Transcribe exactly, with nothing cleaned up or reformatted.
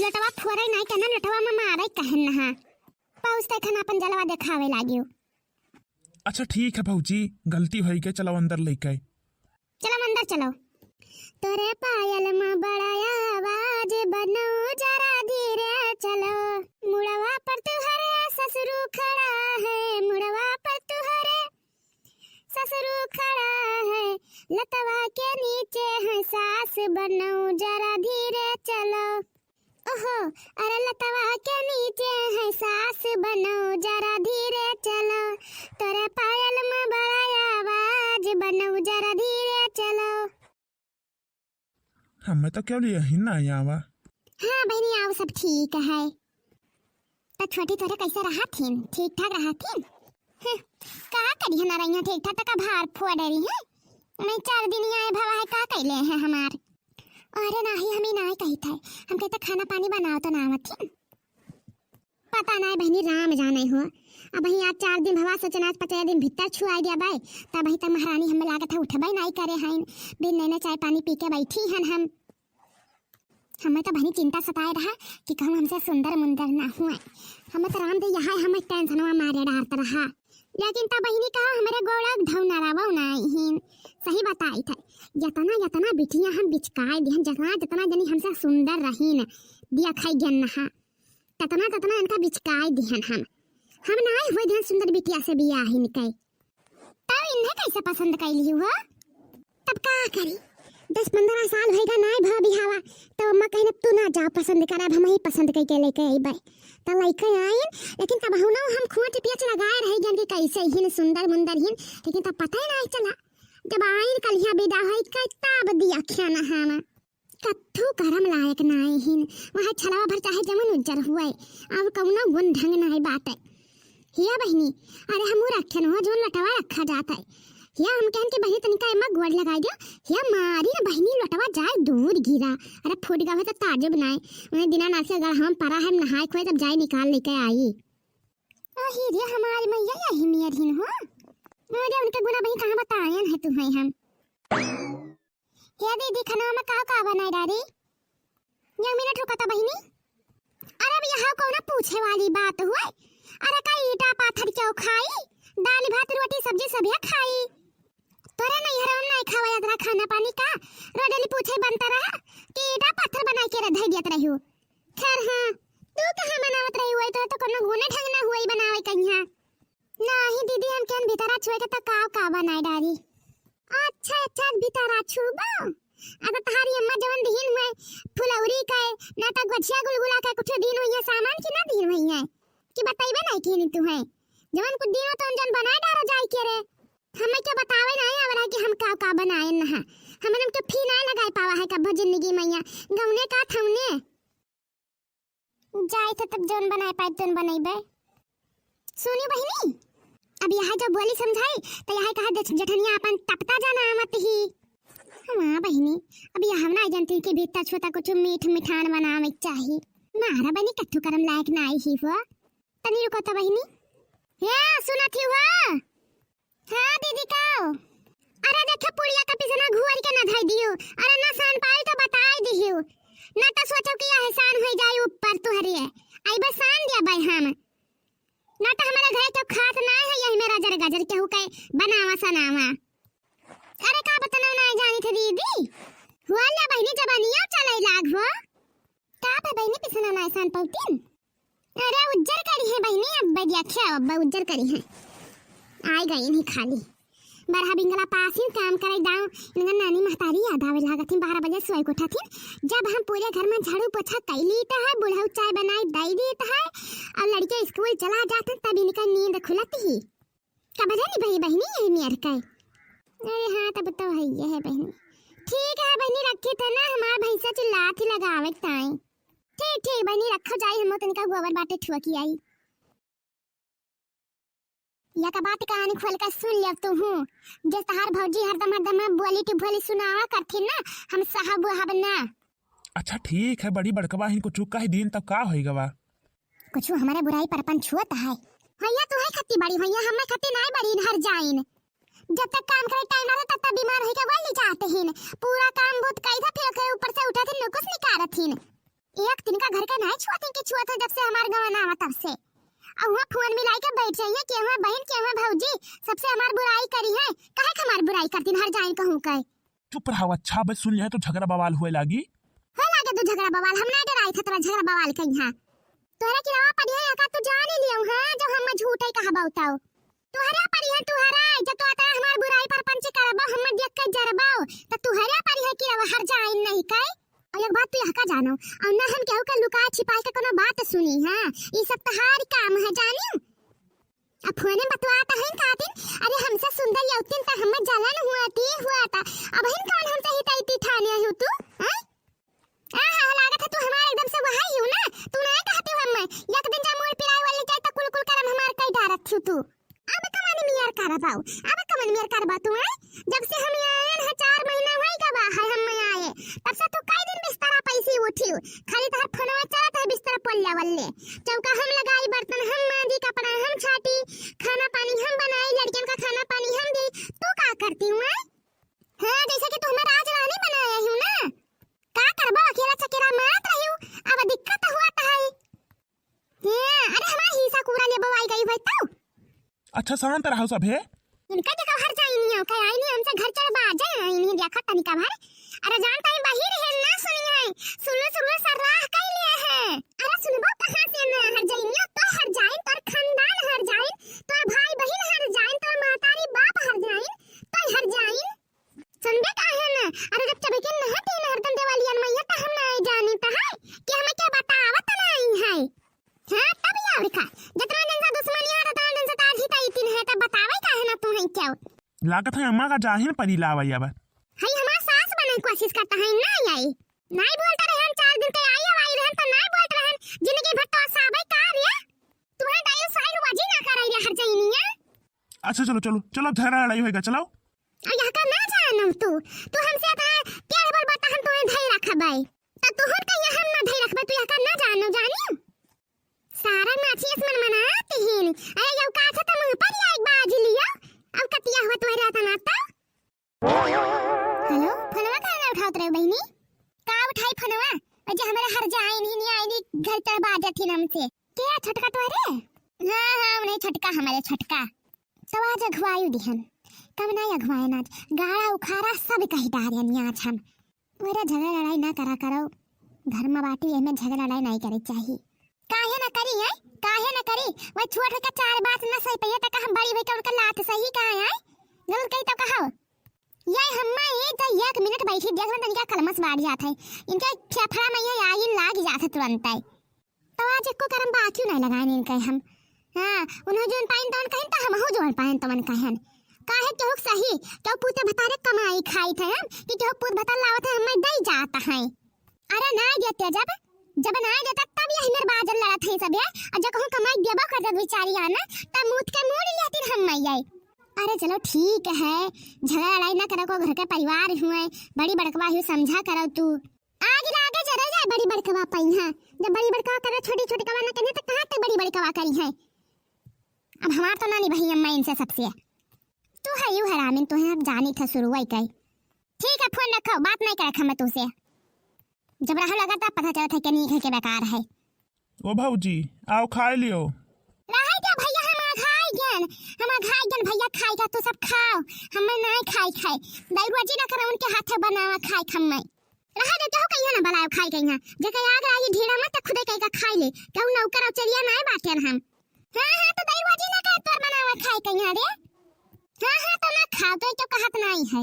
लोटवा फोरे नाई कहना, लोटवा में मारे कहन नहा। पहुँचते खन अपन जलवा देखावे लागियो। अच्छा ठीक है भौजी, गलती होई के, चलो अंदर लेके। चलो अंदर चलो। तोरे पायल में बड़ा आवाज बनऊ, जरा धीरे चलो। मुड़वा पर तुहरे ससुरू खड़ा है, मुड़वा पर तुहरे ससुरू खड़ा है। लतवा के नीचे है सास बनऊ, जरा धीरे चलो। ओहो, अरे लतवा के नीचे है सास बनऊ, जरा धीरे चलो। तोरे पायल में बड़ा आवाज बनऊ, जरा धीरे चलो। हमें तो केवल यही ना आवा। हाँ बहिनी, आओ, सब ठीक है। तो छोटी तोरे कैसे रहत हिन? ठीक ठाक रहत हिन? हम्म, का करी है ना रही है ठीक ठाक, तका भार फोड़ रही है। मैं चार दिन ही आए भवा है, का कैले है हमार? अरे नाही, हम ही ना कही थे, हम कहते खाना पानी बनाओ तो ना आवत हिन। पता नाई बहिनी, राम जाने हो। अब वही आज चार दिन भवा सोचना, आज पचास दिन भीतर छुआ गया बाय, तब वही तक महारानी हमें लागत है उठबे नाई करे हैं, बिन नैना चाय पानी पी के बैठी हन हम। हमें तो बहिनी चिंता सताए रहा कि कहूँ हमसे सुंदर मुंदर ना हुए। हमें तो राम दे यहाँ हमें टेंशनवा मारे डारत रहा। लेकिन तब बहिनी कहा हमरे गोड़ा ढौना रहा वो नाई हीन। सही बताई थे, यतना यतना बिटिया हम बिचकाए दिहन, जतना जतना जनी हमसे सुंदर रहीन, दिया खाई गन नहा। ततना ततना इनका बिचकाए दिहन हम। हम नाई हुए दिहन सुंदर बिटिया से बियाह इनके। तब इन्हें कैसे पसंद कैली हुआ? तब का करी, दस पन्द्रह साल होइगा नाई भा बिहावा, तब अम्मा कहने तू ना जा पसंद कर, अब हम ही पसंद कई के लेके अइबे। तब लइके आइन, लेकिन तब हुनो हम खोट पेच लगाए रह गन कि कैसे हिन सुंदर मुंदर हिन, लेकिन तब पता ही नहीं चला। जब आइन कलिया विदा होई के तब दिया खाना हम। कत्थू करम लायक नाई हिन। वहाँ छलवा भर चाहे जमन उज्जर हुए, और कौनो गुण ढंग नाई बाटे। हिया बहिनी, अरे हमू रखेन हो, जौन लटवा रखा जात है। हिया हम कहन कि बहिनी तनिका एमा गोड़ लगाई दियो। हिया मारी ना बहिनी, लटवा जाए दूर गिरा। अरे फूट गवा तो ताजुब नाई। उन्हें दीनानाथ के अगर हम परा है नहाए खोए तब जाए निकाल लेके आई। ओ ही रे हमारी मैया, यही मियर हिन हो। अरे उनके गुना बहिनी कहाँ बतायन है तुम्हें हम। हे दीदी, खनवा में का का बनाए डारी? एक मिनट रुका ता बहिनी। अरे अब यहाँ कौनो पूछे वाली बात हुए? अरे का ईटा पाथर क्यों खाई? दाल भात रोटी सब्जी सभे खाई। तोरे नैहरवा में नहीं खावा जात रहा खाना पानी का? रोज डेली पूछे बनता रहा कि ईटा पाथर बनाए के रह दियत रही हो। खैर हाँ, तू कहाँ बनावत रही हुए? तो, तो कौनो गुने ढंग ना हुए बनावे कहीं। नाही दीदी, हम केन भीतरा छुए के त काव का बनाए डारी। अच्छा, अच्छा, भीतरा छुबो? अगर तहारी अम्मा जवन दिहिन हुए फुलौरी के, ना त गुझिया गुलगुला के कुछ दिन हुई है सामान की ना दिन हुई है कि बताइबे नहीं की तू है। जवन कुछ दिन हो तो हम जन बनाए डारो जाई के रे। हमें क्या बतावे नहीं आवे रहा कि हम का का बनाए ना है। हमन हमके फी ना लगाए पावा है कब्बो जिंदगी मैया। गौने का थौने। जाए थे तब जौन बनाए पाए तौन बनैबे। सुनी बहिनी, अब यहाँ जब बोली समझाई तो यहाँ कहा जेठ-, जेठनिया अपन टपता जाना आवत ही। हाँ बहिनी, अब यहाँ हम ना जानती कि भीतर छोटा कुछ मीठ मिठान बनावे के चाही। मारा बनी कथू करम लायक ना आई ही हुआ। तनी रुको तो बहिनी। हे सुनत ही हुआ? हाँ दीदी, का हो? अरे देखे, पुड़िया का पिसना घुअर के ना धई दियो। अरे ना सान पाई तो बताई दियो, ना तो सोचो कि एहसान होई जाई ऊपर तुहरे। आई बस सान दिया भाई हम, ना तो हमारे घरे के खास ना है यही मेरा जर गजर केहू के बनावा सनावा। अरे का बताना ना जानी थे दीदी, हुआ ले बहिनी जबानिया चले लाग हो। का पे बहिनी पिसना ना सान पौतीन? अरे उज्जर करी है बहिनी, अब बढ़िया ख्या, अब उज्जर करी है। आइ गई नहीं खाली। बरहा बिंगला पासिन काम करे दाव, इनका नानी महतारी याद आवे लागत ही। बारह बजे सोए के उठत ही। जब हम पूरे घर में झाड़ू पोछा कैली त है, बुढ़ऊ चाय बनाई दई दी त है, और लड़के स्कूल चला जात हैं, तब इनका नींद खुलत ही। का बजा नहीं बही बहिनी यही नियर का? अरे हाँ, तब तो है ये है बहिनी। ठीक है बहिनी, रखी थे ना, हमार भैंसा चिल्लात ही लगावे ताई। ठीक, ठीक बहिनी, रखो जाई, हम तनिका गोबर बाटे ठुआ की आई। या का बात कान खोल के सुन ले तू हूँ। जे तहार भौजी हरदम हरदम बोली टिभोली सुनावा करथिन ना, हम सहब वहब ना। अच्छा ठीक है, बड़ी बड़कवा हिन कुछ कह दीन तब का होई गवा? कुछ हमारे बुराई पर अपन छुअत है। भैया तू है खत्ती बड़ी, भैया हमें खत्ती नहीं बड़ी हर जाइन। जब तक काम करे टाइम ना रहे तब तक बीमार होई के वही जाते हिन। पूरा काम बहुत कई था फिर ओकरे ऊपर से उठा थे नुकुस निकारत हिन। एक दिन का घर के पोत है जब से हमार गवन आवा तब से। अब हुआ फोन मिलाई के बैठ जाइए कि हुआ बहिन, कि हुआ भौजी, सबसे हमार बुराई करी है। काहे के हमार बुराई करतीन हर जाइन कहूँ कहे? चुप रहो, अच्छा बे सुन लिया तो झगड़ा बवाल हुए लागी। हो लागे तू झगड़ा बवाल, हम ना डराई था तोरा झगड़ा बवाल कहीं। तोहरे किरवा परिहे एका तू जान ही लियो, हाँ, जब हम झूठे कहा बहुताओ। तोहरे परिहे, तोहरे, जब तो आता हमार बुराई परपंच करबो, हम देख के जरबो, तो तोहरे परिहे किरवा हर जाइन नहीं कहे। और एक बात तू यह का जानो, और ना हम केहू के लुकाए छिपाए के कोनो बात सुनी, हाँ, ई सब तोहार काम है, जानियो। अब फोने बतवाता है कातिन, अरे हमसे सुंदर यौतिन त हमें जलन हुआ थी, हुआ था। अब हिन कौन हमसे हितैती ठाने हो तू, हैं? आहा, लागत है तू हमार एकदम से वहाई हो ना, तू ना कहती हो हमें, एक दिन जा मोर पिराए वाली जाए तो कुल कुल करम हमार कई डारत थी तू। अब कमन मियर करबाऊ, अब कमन मियर करबा तू, हैं? जब से हम आए हैं, चार महीना होई गवा है हम आए, तब से तू कई दिन बिस्तरा पैसी उठी हो, खाली तोहर फोनवा चलत है बिस्तर पोल्ला वल्ले। चौका हम लगाई, बर्तन हम मांजी, कपड़ा हम छाटी, खाना पानी हम बनाई, लड़कियन का खाना पानी हम दी। तू का करती हूँ, हैं? हाँ, जैसे कि तू हमें राज रानी बनाए हूँ ना। का करबो, अकेला चकेला मारत रही हूँ, अब दिक्कत हुआ तो है। हाँ, अरे हमार हिस्सा कूड़ा लेबो आई गई भाई तू। अच्छा, शांत रहो सभे। इनका देखो हर जाइनियो, कह आइनी हमसे घर चढ़ बाजे आइनी, देखो तनिका भर। अरे जान ताई बाहिर है ना सुनी है, सुनो सुनो सर्राह कई लिए है। अरे सुनबो कहाँ से ना हर जाइनियो, तो हर जाइन, तोर खानदान हर जाइन, तोर भाई बहिन हर जाइन, तोर महतारी बाप हर जाइन, तो हर जाइन। सुनबे काहे ना? अरे जब चबे के ना तीन हरदम देवालियन मैया त हम ना जानी त है कि हमें क्या बतावत नहीं है। हाँ, तब या और का? जतना दिन से दुश्मनी है, ततना दिन से तार ही ताई तीन है, तब बतावे काहे ना तू है क्या? लागत है अम्मा का जाहिर परी लावा अब। हई हमार सास बने कोशिश करता है, ना आई। नाई बोलता रहन, चार दिन के आई, अब आई रहन तो नाई बोलत रहन, जिंदगी भर तो साबै का रे? तुम्हारे दाई साइड वजी ना कराई रे हर जइनिया। अच्छा चलो, चलो, चलो, अब झगड़ा लड़ाई होएगा, चलाओ। अब यहाँ का ना जानो तू, तू हमसे आता है, क्या बोल बता हम तुम्हें धई रखबै। तो तू हर का यहाँ ना धई रखबै, तू यहाँ का ना जानो, जानियो। सारा नाचियस मन मनात हीन। अरे यौ का था त मुँह पर या एक बाज लियो। अब कतिया हुआ तुम्हारे आता ना तो। हेलो, फोनवा काहे ना उठावत रहे बहिनी? का उठाई फोनवा? अजे हमारे हर जाइन ही नहीं आइनी, घर चढ़ बाजत ही हमसे। के छोटका तोहरे? हाँ, हाँ, उन्हें छोटका, हमारे छोटका। तो आज अघुआई दिहन। कब ना अघुआए ना आज। गाड़ा उखाड़ा सब कही डारे नहीं आज हम। मेरा झगड़ा लड़ाई ना करा करो। घर में बाटी एमे झगड़ा लड़ाई नहीं करे चाहिए। काहे ना करी है? काहे ना करी? वह छोट होकर चार बात ना सही पइहे तक हम बड़ी होकर उनका लात सही कहा है? जरूर कही तो कहो। ये हम्मा ये तो एक मिनट बैठी देख लो तनिका कलमस बाढ़ जात है। इनके फेफड़ा में ये आगी लाग जात है तुरंत है। तो आज एको करम बाकी नहीं लगाए इनके हम। हाँ, उन्हों जोन पाइन तवन कहिन तो हमहू जोन पाइन तवन कहन। काहे केहू के सही, केहू पूते भतारे कमाई खाई थे हम, कि केहू पूत भतार लावत है हमें दई जात है। अरे ना देते जब, जब ना देता तब यही मेरे बाजन लड़त है सब ये। और जब कहूँ कमाई देबो कर दे बेचारी आना, तब मूत के मूड़ लेती हम मैं आई। अरे चलो ठीक है, झगड़ा लड़ाई ना करो, को घर के परिवार हुए, बड़ी बड़कवा हुई समझा करो तू। आग लागे जरे जाए बड़ी बड़कवा पइहाँ। जब बड़ी बड़कवा करे छोटी छोटी कवा ना करिए तो कहाँ तक बड़ी बड़कवा करी है? अब हमार तो ना निभाई अम्मा इनसे सबसे। तू है यू हरामिन, तू है अब जानी था शुरू वही कही। ठीक है, फोन रखो, बात नहीं कर रखा मैं तुझसे। जब रहो लगा तब पता चलत है कि नहीं है कि बेकार है। ओ भौजी, आओ खाए लियो। रहे दे भैया, हम अघाई गन, हम अघाई गन भैया, खाई का तू सब खाओ, हमें नहीं खाई खाए। दाई रोजी ना करो उनके हाथे बनावा खाए खम्मे। रहे दे, केहू कहिया ना बनाओ खाए के यहाँ। जेके आग आई ढीड़ा में तो खुदे कहीं का खाई ले, केहू नौकर और चलिया नहीं बाटे हम। हाँ, हाँ, तो दाई रोजी ना कहे तोर बनावा खाए के यहाँ रे। हाँ, हाँ, तो ना खाओ, तो, तो कहत नहीं है।